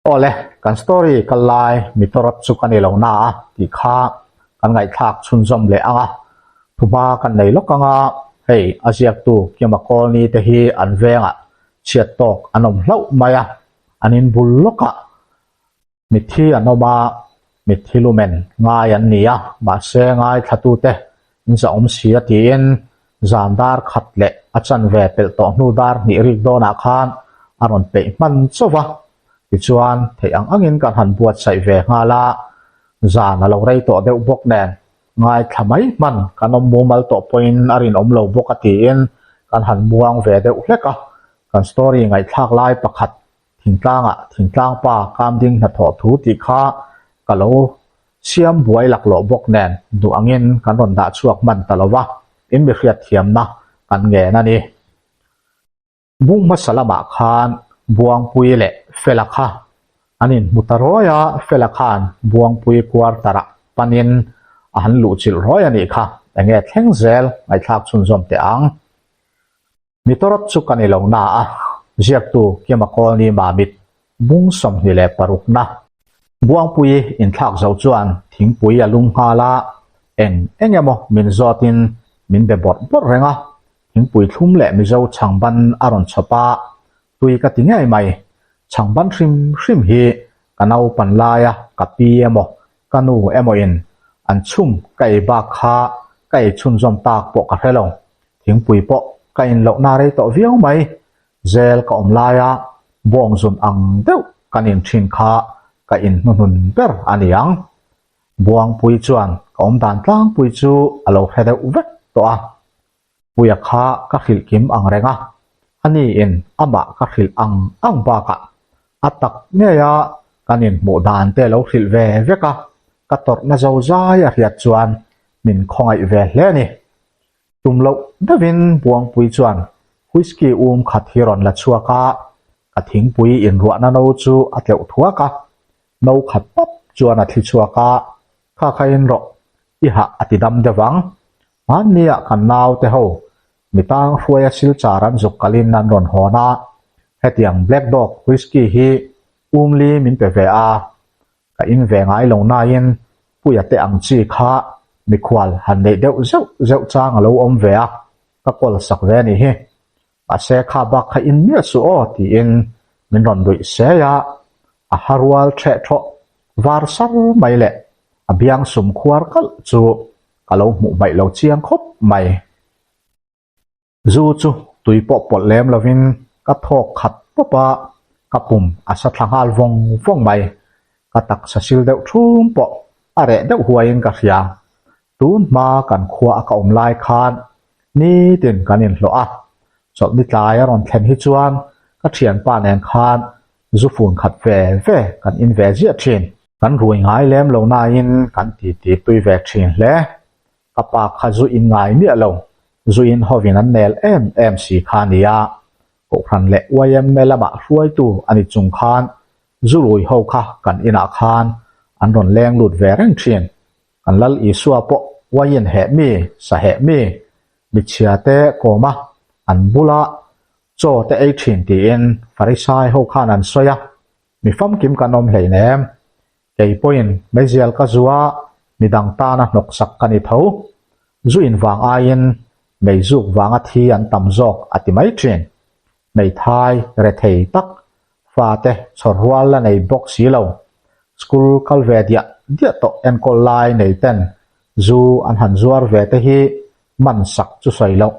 Awle, kan story kal lai mi tawrawt chu ka ni lo na a tih kha kan ngaihthlak chhunzawm leh ang a, thuhma kan nei lawk ang a, hei a ziaktu Kima Kawlni te hi an vengah chhiat tawk an awm hlauh mai a, an inbul lawkah Mitthi an awm a, mitthi lumen ngai an ni a, mahse ngaithlatute in zahawm si a tiin zan dar khat leh a chanve pelh tawh hnu dar hnih rik dawnah khan a rawn peih hman chauh a. Tichuan, theih ang angin kan han buatsaih ve nghal a, zan a lo rei tawh deuh bawk nen ngaithla mai hman kan awm mumal tawh pawhin a rinawm lo bawk a tiin kan han muang ve deuh hlek a, kan story ngaihthlak lai pakhat Thingtlangah thingtlang pa Kamding hnathawh thu tih kha ka lo siam buai laklawh bawk nen duh angin kan rawn dah chhuak hman ta lo va, in mi hriatthiamna kan ngen a ni. Bung hmasa lamah khan Buangpui leh Fela kha an inhmu ta rawi a, Fela khan Buangpui quarter ah panin a han luhchilh rawi a nih kha, enge thleng zel ngaihthlak chhunzawm teh ang. Mi tawrawt chu ka ni lo na a, ziaktu Kima Kawlni Mamit bung 26na. Buangpui inthlak zo chuan thingpui a lum nghal a, eng eng emaw min zawtin min be bawrh bawrh reng a, thingpui thlum leh Mizo chhangban a rawn chhawp a, tui ka ti ngei mai. Chhangban hrim hrim hi ka naupan laia ka pi emaw ka nu emaw in an chhum ka ei bak kha ka ei chhunzawm tak pawh ka hre lo. Thingpui pawh ka in lohna rei tawh viau mai. Zel ka awm laia bawng zun ang deuh kan in thin kha ka in hnuhnun ber a ni ang. Buangpui chuan ka awm dan tlangpui chu a lo hre deuh vek tawh a. Puia kha ka hrilh kim ang reng a, ani in amah ka hrilh ang ang bakah a tak ngei a kan inhmuh dan te lo hrilh ve vek a, ka tawrhna zo zai a hriat chuan min khawngaih ve hle a ni. Tum loh deuhin Buangpui chuan whisky um khat hi rawn la chhuak a, ka thingpui inruahna no chu a tleuh thuak a, no khat pap chuan a thli chhuak a, Kha kha in rawh, i hah a ti dam deuh ang. Hmanniah kan naute ho mi tang hruaia silchar an zuk kalin an rawn hawn a, hetiang Black Dog whisky hi umli min pe ve a, ka in ve ngai lo nain Puia te ang chi kha mikhual han neih deuh zeuh zeuh chang a lo awm ve a, ka kawl sak ve a nih hi. Mahse kha bak kha in miah suh aw tiin min rawn luih sei a, a ha rual ṭheh ṭhawh var sar mai leh a biang sum khuar kalh chu ka lo hmuh hmaih lo chiang khawp mai. Zu chu tui pawh pawlh lem lovin ka thawk khat pawp a, ka pum a sa thla nghal vawng vawng mai. Ka taksa sil deuh ṭhum pawh a reh deuh huaiin ka hria. Tun hma kan khua a ka awm lai khan nitin kan inhlawh a, chawlhni tlai a rawn thlen hi chuan ka thianpa nen khan zu fun khat ve ve kan in ve ziah thin. Kan rui ngai lem lo nain kan titi tui ve thin hle. Ka pa kha zu in ngai miah lo, zu in hovin an nel em em si kha a nia. Kohhran leh YMA lamah hruaitu a ni chung khan zu rui ho kha kan inah khan an rawn leng lut ve reng thin. Kan Lal Isua pawh uaiin heh mi, sa heh mi, michhia te kawm a, an bula chaw te ei thin tiin Farisai ho khan an sawi a, mi famkim kan awm hleinem. Kei pawhin meizial ka zu a, midang tana hnawksak ka ni tho. Zu in vang aiin meizuk vanga thi an tam zawk a ti mai thin. Hmeithai rethei tak fate chhawr rual la nei bawk si lo. School kal ve diah diah tawh enkawl lai nei ten zu an han zuar ve te hi man sak chu sawi loh.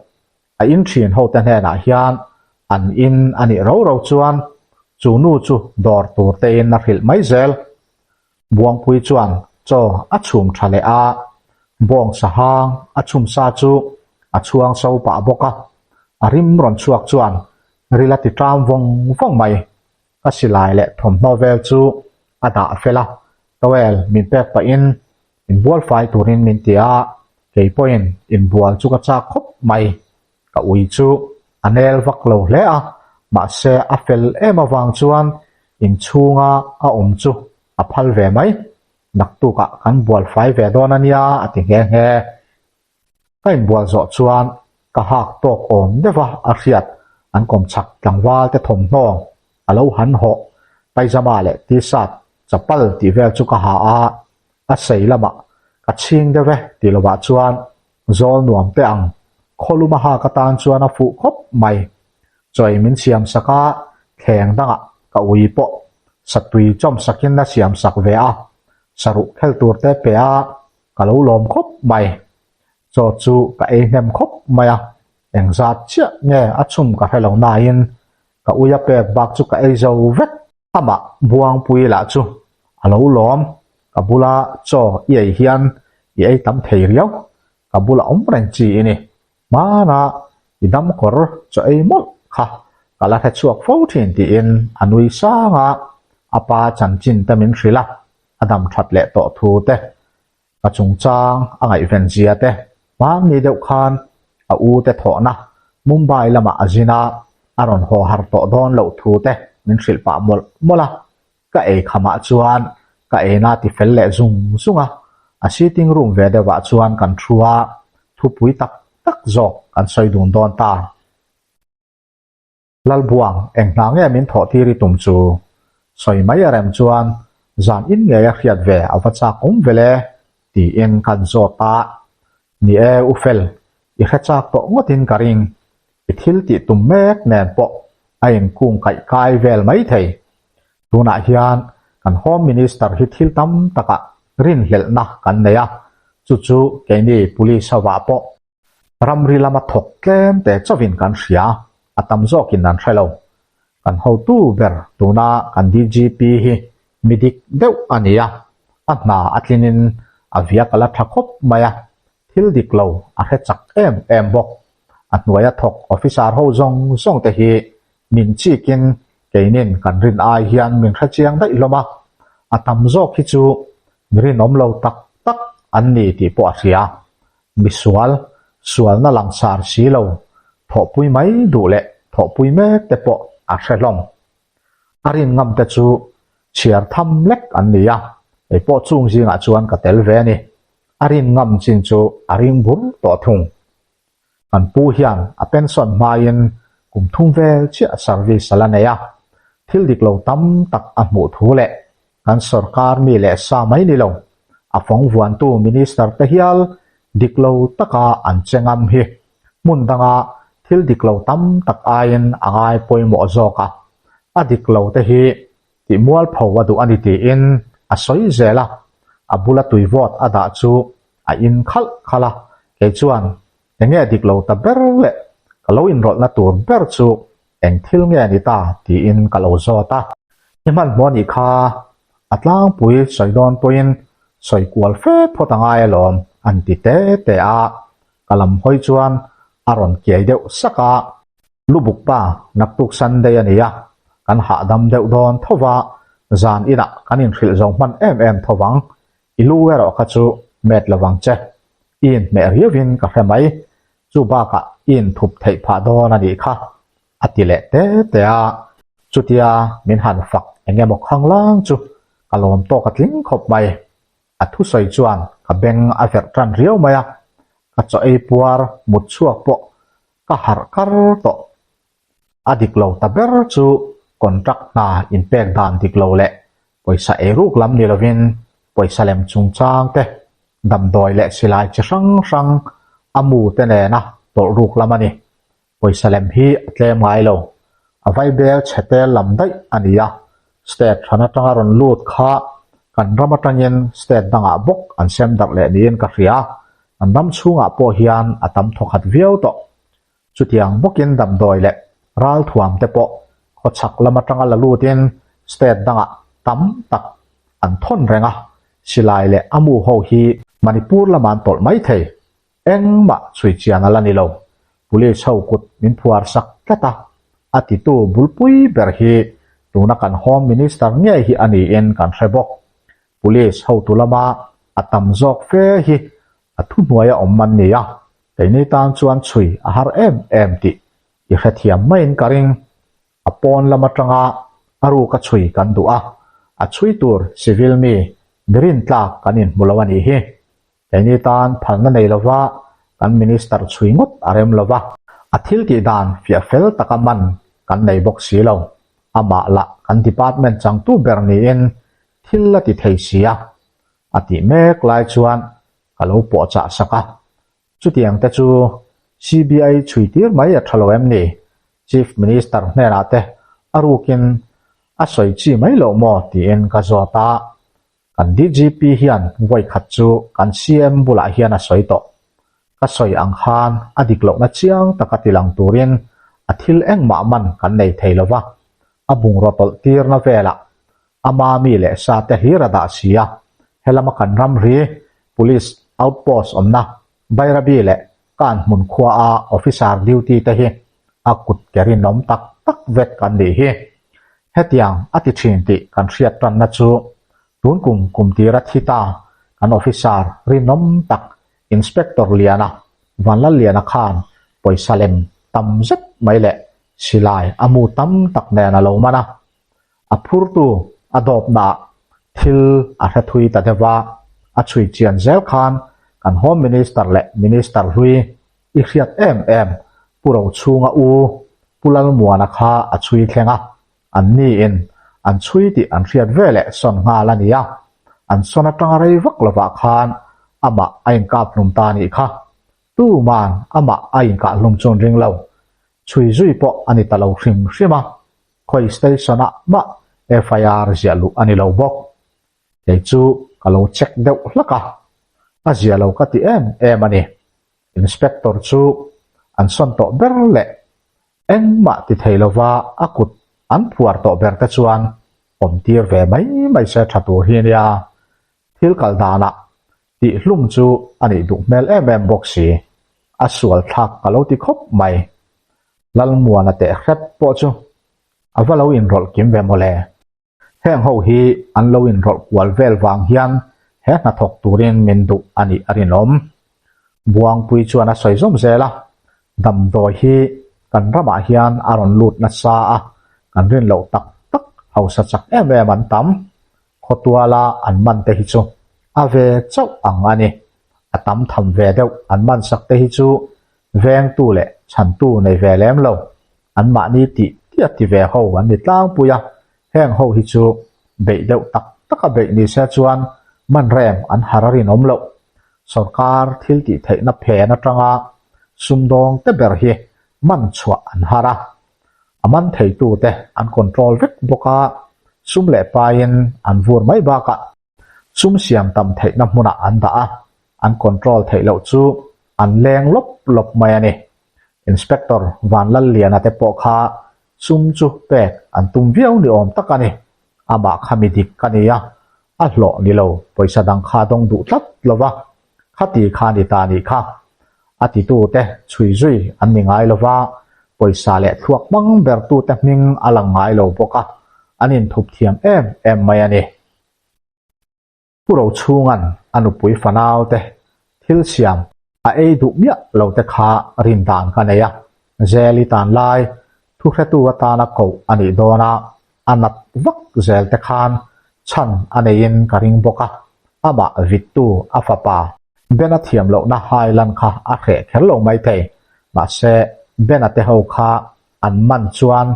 A in thin ho te hnenah hian an in a nih ro ro chuan chu nu chu dawr tur te in a hrilh mai zel. Buangpui chuan chaw a chhum tha leh a, bawng sahang a chhum sa chu a chhuang so pah bawk a, a rim rawn chhuak chuan ril a ti ṭam vawng vawng mai. Ka silai leh thawmhnaw vel chu a dah fel a, towel min pek pahin inbual fai turin min ti a, kei pawhin inbual chu ka chak khawp mai. Ka ui chu a nel vak lo hle a, mahse a fel em avang chuan inchhunga a awm chu a phal ve mai. Naktukah kan bual fai ve dawn a nia a ti nghe nghe. Ka inbual zawh chuan ka hak tawk awm deuh a, a hriat an kawm chak tlangval te thawmhnaw a lo han hawh. Paijama leh T-shirt, chapal tih vel chu ka ha a, a sei lamah ka chhing deuh e tih lovah chuan zawl nuam teh ang, khawlum a hak atan chuan a fuh khawp mai. Chawi min siam sak a, thleng dangah ka ui pawh satui chawm sakin a siam sak ve a, saruh khel tur te pe a, ka lo lawm khawp mai. Chaw chu ka ei hnem khawp mai a, engzat chiah nge a chhum ka hre lo nain ka ui a pek bak chu ka ei zo vek. Amah Buangpui lah chu a lo lawm, ka bula chaw i ei hian i ei tam thei riau, ka bula awm reng chi i ni. Hmana i dam kawr chaw ei mawlh kha ka la hre chhuak fo thin tiin a nui sang a, a pa chanchin te min hrilh a, a dam that leh tawh thu te Ka chungchang a ngaihven zia te hmanni deuh khan a u te thawhna Mumbai lamah a zin a, a rawn haw har tawh dawn loh thu te min hrilh pah mawlh mawlh a. Ka ei khamah chuan ka eina ti fel leh zung zung a, a sitting room ve deuhah chuan kan thu a, thupui tak tak zawk kan sawi dun dawn ta. Lalbuang, eng hna nge min thawh tir i tum chu? Sawi mai a rem chuan zan in ngei a hriat ve a va chak awm vel e, tiin kan zawt a. Ni e, U Fel, i hre chak tawh ngawtin ka ring. I thil tih tum mek nen pawh a inkung kaih kai vel mai thei. Tunah hian kan Home Minister hi thil tam takah rinhlelhna kan nei a, chu chu keini Police hovah pawh Ramri lama thawk tlem te chauhin kan hria, a tam zawkin an hre lo. Kan hotu ber tuna kan DGP hi mi dik deuh a ni a, a hna a tlinin a viak a la tha khawp mai a, thil dik lo a hre chak em em bawk. A hnuaia thawk officer ho zawng zawng te hi min chikin keinin kan rin ai hian min hre chiang daih hlawm a, a tam zawk hi chu mi rinawm lo tak tak an ni tih pawh a hria. Misual, sualna langsar si lo, thawhpui mai duh leh thawhpui mek te pawh a hre hlawm. A rin ngam te chu chhiar tham lek an ni a, kei pawh chung zingah chuan ka tel ve a ni. A rin ngam chin chu a ring bur tawh thung. Kan pu hian a pension hmain kum thum vel chiah service a la nei a, thil dik lo tam tak a hmuh thu leh kan sorkar mi leh sa mai ni lo, a fawng vuantu minister te hial dik lo taka an che ngam hi hmun danga thil dik lo tam tak aiin a ngai pawimawh zawk a, a dik lo te hi tih mualpho a duh a ni tiin a sawi zel a, a bula tui vawt a dah chu a in khalh khalh a, kei chuan enge dik lo ta ber leh ka lo inrawlhna tur ber chu eng thil nge ni ta tiin ka lo zawt a. I hmanhmawh anih kha a tlangpui sawi dawn pawhin sawi kual fe phawt a ngai alawm an ti te te a, ka lam hawi chuan a rawn kiai deuh sak a. Lubuk pa, naktuk Sunday a ni a, kan hahdam deuh dawn tho va, zan inah kan inhrilh zo hman em em tho vang, i lu erawh kha chu met lo vang che, i inhmeh riauin ka hre mai, chu bakah i inthup theih phah dawn a nih kha, a ti leh te te a. Chutia min han fak eng emaw khanglang chu ka lawm tawk a tling khawp mai. A thusawi chuan ka beng a verh tan riau mai a, ka chaw ei puar mut chhuak pawh ka harh kar tawh. A dik lo ta ber chu contract hna inpek dan dik lo leh pawisa eiruk lam ni lovin pawisa lem chungchang te, damdawi leh silai chi hrang hrang a mu te nena tawlh ruk lam a ni. Pawisa lem hi a tlem ngai lo. A vaibel chhe tel lam daih a ni a, state hran atanga rawn lut kha kan ram atangin state dangah bawk an sem darh leh niin ka hria. Kan ram chhungah pawh hian a tam thawkhat viau tawh. Chutiang bawkin damdawi leh ralthuam te pawh khawchhak lam atanga la lutin state dangah tam tak an thawn reng a, silai leh a mu ho hi Manipur lamah an tawlh mai thei. Engmah chhui chian a la ni lo. Police ho kut min phuar sak tlat a, a titu bulpui ber hi tuna kan Home Minister ngei hi a niin kan hre bawk. Police hotu lama a tam zawk fe hi a thuhnuaia awm man ni a, keini tan chuan chhui a har em em tih i hrethiam maiin ka ring. A pawn lam atanga a ruka chhui kan duh a, a chhui tur civil mi mirin tlak kan inhmu lo a nih hi. Keini tan phalna nei lova kan Minister chhui ngawt a rem lova, a thil tih dan fiah fel taka man kan nei bawk si lo. Amah lah kan department changtu ber niin thil la ti thei si a, a tih mek lai chuan ka lo pawhchah sak a. Chutiang te chu CBI chhui tir mai a tha lo em ni? Chief Minister hnenah te a rukin a sawi chi mai loh maw tiin ka zawt a. Kan DGP hian vawi khat chu kan CM bulah hian a sawi tawh. Ka sawi ang khan a dik lohna chiang taka tilang turin a thil engmah man kan nei thei lo va, a bungraw tawlh tirna velah ama mi leh sa te hlir a dah si a, helama kan ramri Police outpost awmna Bairabi leh Kanhmun khua a officer duty te hi a kut ke rinawm tak tak vek an nih hi. Hetiang a ti thin tih kan hriat tanna chu tun kum kum tira thi ta kan officer rinawm tak Inspector Liana, Vanlalliana khan pawisa lem tam zet mai leh silai a mu tam tak nen a lo man a. A phurtu a dawpnaah thil a hre thui ta deuh a, a chhui chian zel khan kan Home Minister leh Minister hlui i hriat em em Pu Rochhunga u Pu Lalmuana kha a chhui thleng a, an niin an chhui tih an hriat ve leh sawn nghal a ni a, an sawn atanga rei vak lovah khan amah a inkap hlum ta nih kha. Tuman amah a inkah hlum chu an ring lo. Chhui zui pawh a ni ta lo hrim hrim a. Khawi station ah mah FIR ziah luh a ni lo bawk. Kei chu ka lo check deuh hlak a, a zia lo ka ti em em a ni. Inspector chu an sawn tawh ber leh engmah ti thei lova a kut an phuar tawh ber te chuan awm tir ve mai mai se tha tur hi nia. Thil kal danah tih hlum chu a nih duh hmel em em bawk si. A sual thlak ka lo ti khawp mai. Lalmuana teh hrep pawh chu a va lo inrawlh kim ve mawle. Heng ho hi an lo inrawlh kual vel vang hian he hnathawk turin min duh a nih a rinawm. Buangpui chuan a sawi zawm zel a, damdawi hi kan ramah hian a rawn lut nasa a, kan rin loh tak tak hausa chak em em an tam. Khawtuala an man te hi chu a ve chauh ang a ni. A tam tham ve deuh an man sak te hi chu vengtu leh chhantu nei ve lem lo, anmahni tih tih a ti ve ho an ni tlangpui a, heng ho hi chu beih deuh tak tak a beih ni se chuan man rem an har a rinawm loh. Sorkar thil tih theihna phen atanga sumdawng te ber hi man chhuah an har a, a man theitute an control vek bawk a, sum leh paiin an vur mai bakah Sum siam tam theihna hmunah an dah a, an control theih loh chu an leng lawp lawp mai a ni. Inspector Vanlalliana te pawh kha sum chu pek an tum viau ni awm tak a ni. Amah kha mi dik ka ni a, a hlawh ni lo pawisa dang kha dawng duh tlat lo va, khati kha ni ta nih kha. A titute chhui zui an ni ngai lo va, pawisa leh thluak hmang bertute hming a lang ngai lo bawk a, an inthup thiam em em mai a ni. Pu Rochhunga'n a nupui fanaute thil siam a ei duh miah lo te kha rin dan ka nei a, Zeli tan lai thuhretu atana koh a nih dawn a, a nat vak zel te khan chhan a neiin ka ring bawk a, amah vittu a fapa Bena thiam lohna hailan kha a hreh kher lo maithei, mahse Bena te ho kha an man chuan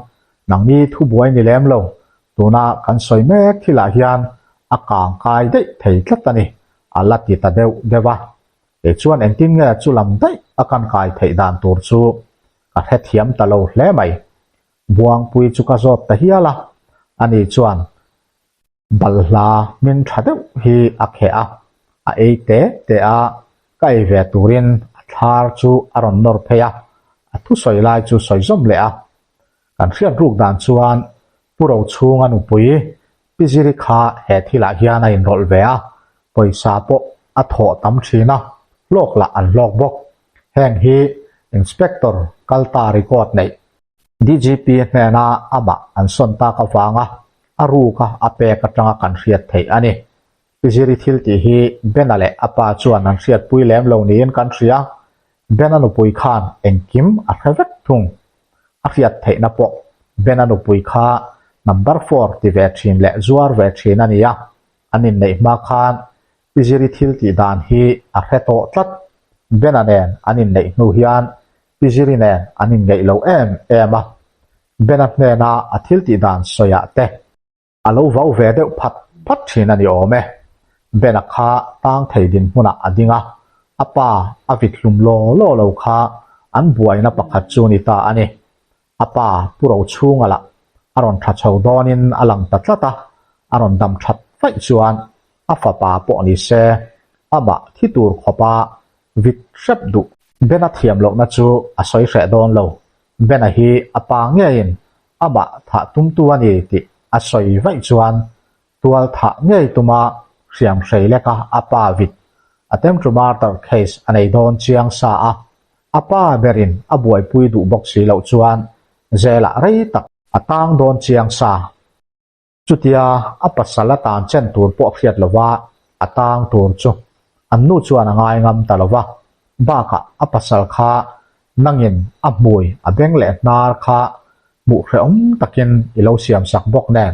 nangni thubuai ni lem lo, tuna kan sawi mek thilah hian a kang kai daih thei tlat a ni, a la ti ta deuh deuh a. Kei chuan engtin nge chu lam daih a kan kai theih dan tur chu ka hrethiam ta lo hle mai. Buangpui chu ka zawt ta hial a, ani chuan Balhla hming tha deuh hi a kheh a, a ei te te a, ka ei ve turin a thlar chu a rawn nawr phei a, a thusawi lai chu sawi zawm leh a. Kan hriat ruk dan chuan Pu Rochhunga nupui Pi Ziri kha he thilah hian a inrawlh ve a, pawisa pawh a thawh tam thin a, hlawk lah an hlawk bawk. Heng hi Inspector Kalta record neih DGP hnena amah an sawn tak avanga a ruka a pek atanga kan hriat theih a ni. Pi Ziri thil tih hi Bena leh a pa chuan an hriatpui lem lo niin kan hria. Bena nupui khan engkim a hre vek thung. A hriat theihna pawh Bena nupui kha number four ti ve thin leh zuar ve thin a ni a, an inneih hma khan Pi Ziri thil tih dan hi a hre tawh tlat. Bena nen an inneih hnu hian Pi Ziri nen an inngeih lo em em a. Bena hnena a thil tih dan sawiah te a lo vau ve deuh phat phat thin a ni awm e. Bena kha tang thei dinhmunah a ding a, a pa a vit hlum law law lo kha an buaina pakhat chu ni ta a ni. A pa Pu Rochhunga lah a rawn tha chho dawnin a lang ta tlat a, a rawn dam that vaih chuan a fapa pawh ni se amah thi tur khawpa vit hrep duh. Bena thiam lohna chu a sawi hreh dawn lo. Bena hi a pa ngeiin amah thah tumtu a ni tih a sawi vaih chuan tual thah ngei tuma hriam hrei leka a pa vit attempt to murder case a nei dawn chiang sa a, a pa berin a buaipui duh bawk si loh chuan jail-ah rei tak a tang dawn chiang sa. Chutia a pasal a tan chen tur pawh hriat lova a tang tur chu an nu chuan a ngai ngam ta lova, bakah a pasal kha nangin a hmui a beng leh hnar kha hmuh hrehawm takin i lo siam sak bawk nen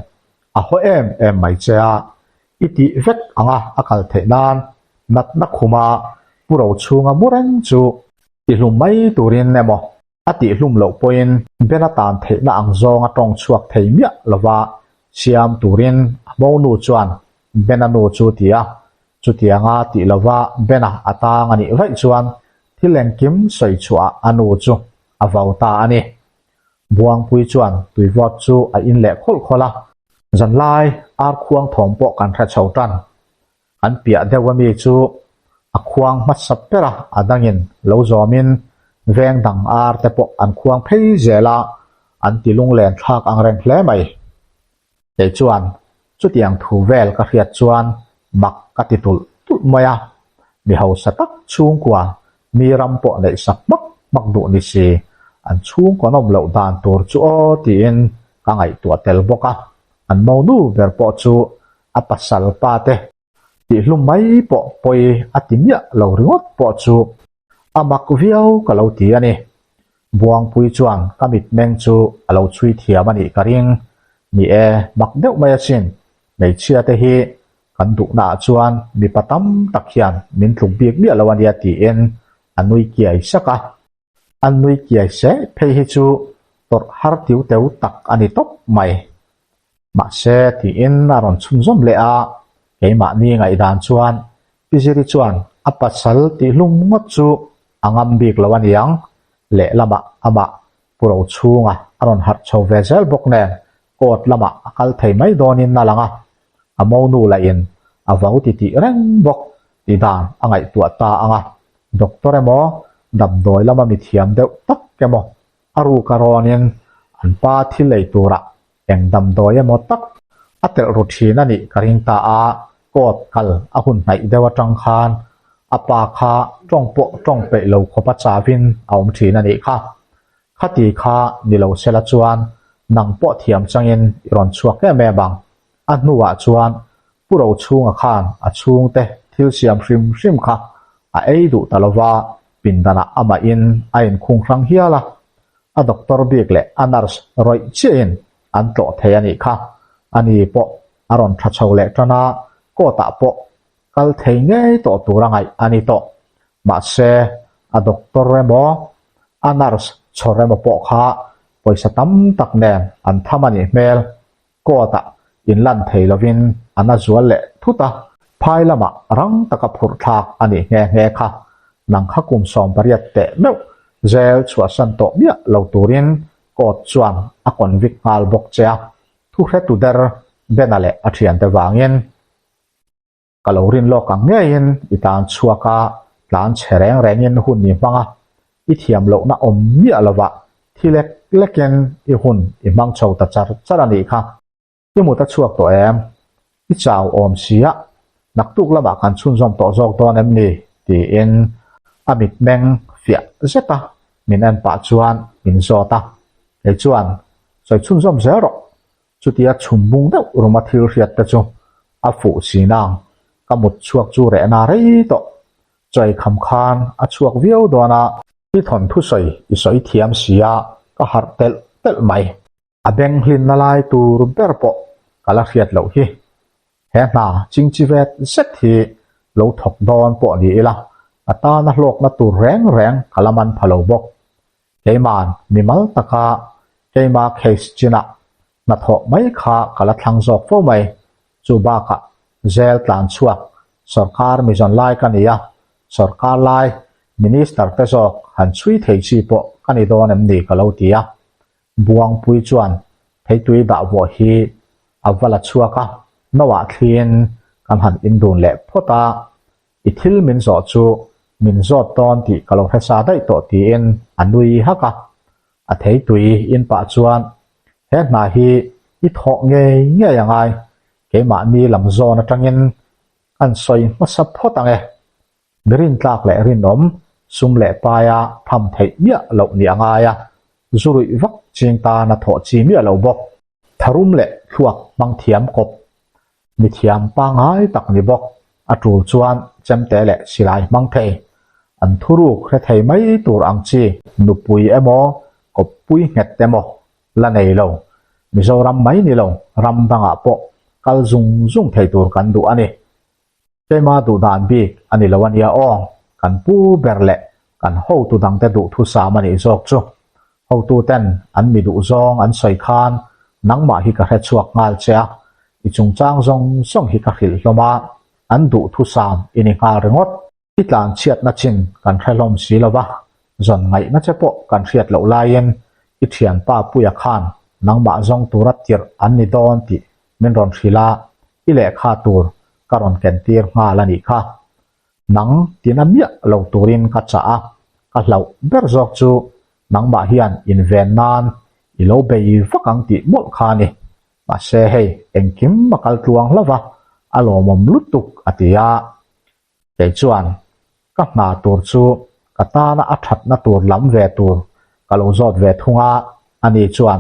a haw em em mai che a, i tih vek anga a kal theih nan natna khuma pu Rochhunga mu reng chu tihlum mai turin emaw A tihhlum loh pawhin Ben a tan theihna ang zawng a tawng chhuak thei miah lova siam turin a monu chuan Ben-a nu chu ti a, chutianga tih lova Ben-a a tang a nih vaih chuan thil engkim sawi chhuahah a nu chu a vau ta a ni. Buangpui chuan tuivawt chu a in leh khawlh khawlh a, zanlai ar khuang thawm pawh kan hre chho tan. An piah deuh ami chu a khuang hmasa ber a, a dangin lo zawmin veng dang ar te pawh an khuang phei zel a, an ti lunglen thlak ang reng hle mai. Kei chuan chutiang thu vel ka hriat chuan mak ka ti tulh tulh mai a, mi hausa tak chhungkua mi ram pawh neih sak hmak hmak duh ni si, an chhungkaw nawm loh dan tur chu aw tiin ka ngaihtuah tel bawk a, an monu ber pawh chu a pasal pa te tihhlum mai pawh pawi a ti miah lo ringawt pawh chu a mak viau ka lo ti a ni. Buangpui chuan ka mitmeng chu a lo chhui thiam a nih ka ring. Ni e, mak deuh mai asin, hmeichhia te hi kan duhna ah chuan mipa tam tak hian min tluk bik miah lo a nia tiin a nui kiai sak a. An nui kiai seh phei hi chu tawrh har tiu teu tak a ni tawp mai. Mahse, tiin a rawn chhunzawm leh a, keimahni ngaihdan chuan Pi Ziri chuan a pasal tihhlum ngawt chu a ngam bik lo a niang, lehlamah amah Pu Rochhunga a rawn harh chho ve zel bawk nen court lamah a kal thei mai dawnin a lang a, a monu lahin a vau titih reng bawk tih dan a ngaihtuah ta ang a, doctor emaw damdawi lama mithiam deuh tak emaw a ruk a rawnin an pa thil ei turah eng damdawi emaw tak a telh ru thin a nih ka ring ta a, court kal a hun hnaih deuh atang khan a pa kha tawng pawh tawng peih lo khawpa chauhin a awm thin a nih kha. Khati kha ni lo sela chuan nang pawh thiam changin i rawn chhuak em em ang. A hnuah chuan Pu Rochhunga khan a chhungte thil siam hrim hrim kha a ei duh ta lova, pindanah amahin a inkhung hrang hial a. A doctor bik leh a nurse rawih chiahin an tlawh thei a nih kha. Ani pawh a rawn tha chho leh tan a, court ah pawh kal thei ngei tawh tur a ngaih a ni tawh. Mahse, a doctor emaw, a nurse chhawr emaw pawh kha pawisa tam tak nen an tham a nih hmel. Court-ah inlan thei lovin a na zual leh thut a, phai lamah rang taka phurh thlak a nih nghe nghe kha. Nang kha kum 18 teh meuh jail chhuahsan tawh miah lo turin court chuan a convict nghal bawk che a, thuhretu der Bena leh a thiante vangin. Ka lo rin lawk ang ngeiin i tan chhuak a, tlan chhe reng rengin hun i hmang a, i thiam lohna awm miah lovah thi lek lekin i hun i hmang chho ta char char a nih kha. I mut a chhuak tawh em? I chau awm si a, naktuk lamah kan chhunzawm tawh zawk dawn em ni? tiin a mitmeng fiah zet a min en pah chuan min zawt a, kei chuan sawi chhunzawm zel rawh Chutia chhum bung deuh ruma thil hriat te chu a fuh si nang, ka mut chhuak chu rehna rei tawh. Chawi kham khan a chhuak viau dawn a. I thawnthu sawi i sawi thiam si a, ka harh telh telh mai. A beng hlinna lai tur ber pawh ka la hriat loh hi. He hna chingchi vet zet hi lo thawk dawn pawh ni ila, a tana hlawkna tur reng reng ka la man pha lo bawk. Keiman mimal taka. Keima case chinah hnathawh mai kha ka la thlang zawk fo mai. Chu bakah jail tlan chhuak sorkar mizawn lai ka ni a, sorkar lai minister te zawk han chhui thei chi pawh ka ni dawn em ni ka lo ti a. Buangpui chuan theitui dah vuah hi a va la chhuak a, no ah thliin kan han indun leh phawt a, I thil min zawh chu min zawt dawn tih ka lo hre sa daih tawh tiin a nui hak a. A theitui in pah chuan he hna hi i thawh ngei ngei a ngai, keimahni lam zawn atangin an sawi hmasa phawt ang e. Mi rintlak leh rinawm sum leh paia tham theih miah loh ni a ngai a, zu ruih vak ching tan a thawh chi miah lo bawk. Tharum leh thluak hmang thiam kawp Mithiam pangngai tak ni bawk, a tul chuan chemte leh silai hmang thei, an thuruk hre thei mai tur ang chi nupui emaw kawppui nghet emaw la nei lo. Mizoram mai ni lo, ram dangah pawh kal zung zung thei tur kan duh a ni. Keima duh dan bik a ni lo a nia aw, kan pu ber leh kan hotu dangte duhthusam a nih zawk chu. Hotuten an mi duh zawng an sawi khan nangmah hi ka hre chhuak nghal che a, i chungchang zawng zawng hi ka hrilh hlawm a, an duhthusam i ni nghal ringawt. I tlan chhiatna chin kan hre hlawm si lo va, zawn ngaihna che pawh kan hriat loh laiin i thianpa Puia khan nangmah zawng tura tirh an ni dawn tih min rawn hrilh a, i lehkha tur ka rawn ken tir nghal a nih kha. Nang tina miah lo turin ka chah a, ka hlauh ber zawk chu nangmah hian inven nan i lo bei vak ang tih mawlh kha a ni. Mahse hei engkim a kal tluang hlauh va, a lawmawm lutuk a ti a. Kei chuan ka hna tur chu ka tana a thatna tur lam ve tur ka lo zawt ve thung a, ani chuan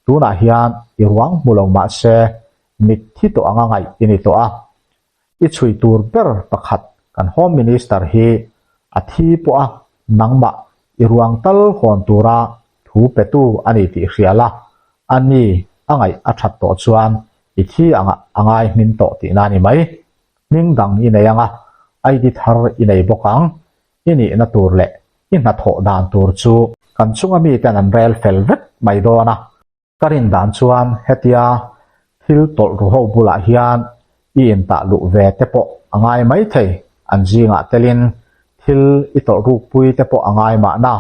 tunah hian i ruang hmu lo mahse mitthi tawh anga ngaih i ni tawh a, I chhui tur ber pakhat kan Home Minister hi a thi pawh a nangmah i ruang tal hawn tura thu petu a ni tih hria la, a ni a ngaih a that tawh chuan i thi angah a ngai hmin tawh tihna a ni mai. Hming dang i nei anga ID thar i nei bawk ang, i nihna tur leh i hnathawh dan tur chu kan chunga miten an rel fel vek mai dawn a. Ka rin dan chuan hetia thil tawlh ru ho bulah hian i intah luh ve te pawh a ngai mai thei, an zingah telin thil i tawlh rukpui te pawh a ngai mahna.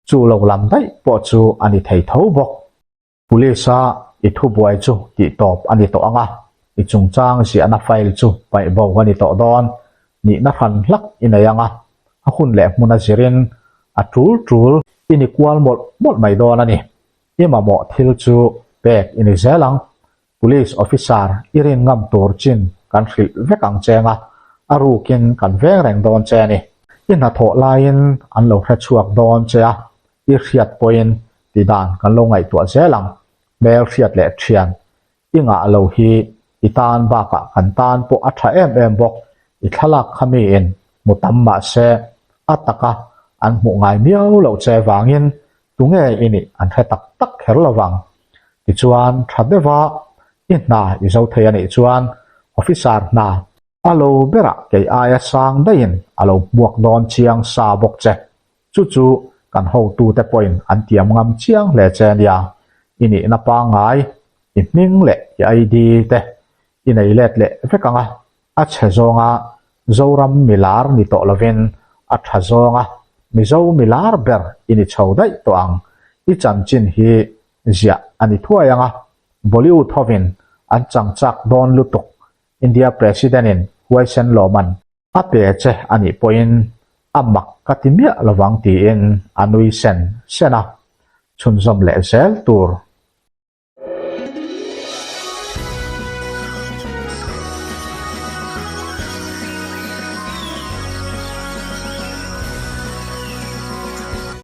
Chu lo lam daih pawh chu a ni thei tho bawk. Police-a i thubuai chu tihtawp a ni tawh ang a, i chungchang ziahna file chu paih bo a ni tawh dawn. Nihna hran hlak i nei ang a, a hun leh hmun a zirin a tul tul i ni kual mawlh mawlh mai dawn a ni. I mamawh thil chu pek i ni zel ang. Police officer i rin ngam tur chin kan hrilh vek ang che anga, a rukin kan veng reng dawn che a ni. I hnathawh laiin an lo hre chhuak dawn che a, i hriat pawhin tidan kan lo ngaihtuah zel ang. Hmel hriat leh thian I ngah lo hi i tan bakah kan tan pawh a tha em em bawk, i thlalak kha miin hmu tam mah se a taka an hmuh ngai miau loh che vangin tunge i nih an hre tak tak kher lo vang. Tichuan tha deuha i hna i zo thei a nih chuan officer hna a lo berah kei aia sang daihin a lo hmuak dawn chiang sa bawk che. Chu chu kan hotute pawhin an tiam ngam chiang hle che nia, i nihna pangngai, i hming leh i ID te i nei let leh vek ang a, a chhe zawnga Zoram milar ni tawh lovin a tha zawnga Mizo milar ber i ni chho daih tawh ang, i chanchin hi ziah a ni thuai ang a, Bollywood hovin an chang chak dawn lutuk, India President-in huaisen lawm an. A pe che a nih pawhin a mak ka ti miah lovang tiin a nui sen sen a, chhunzawm leh zel tur.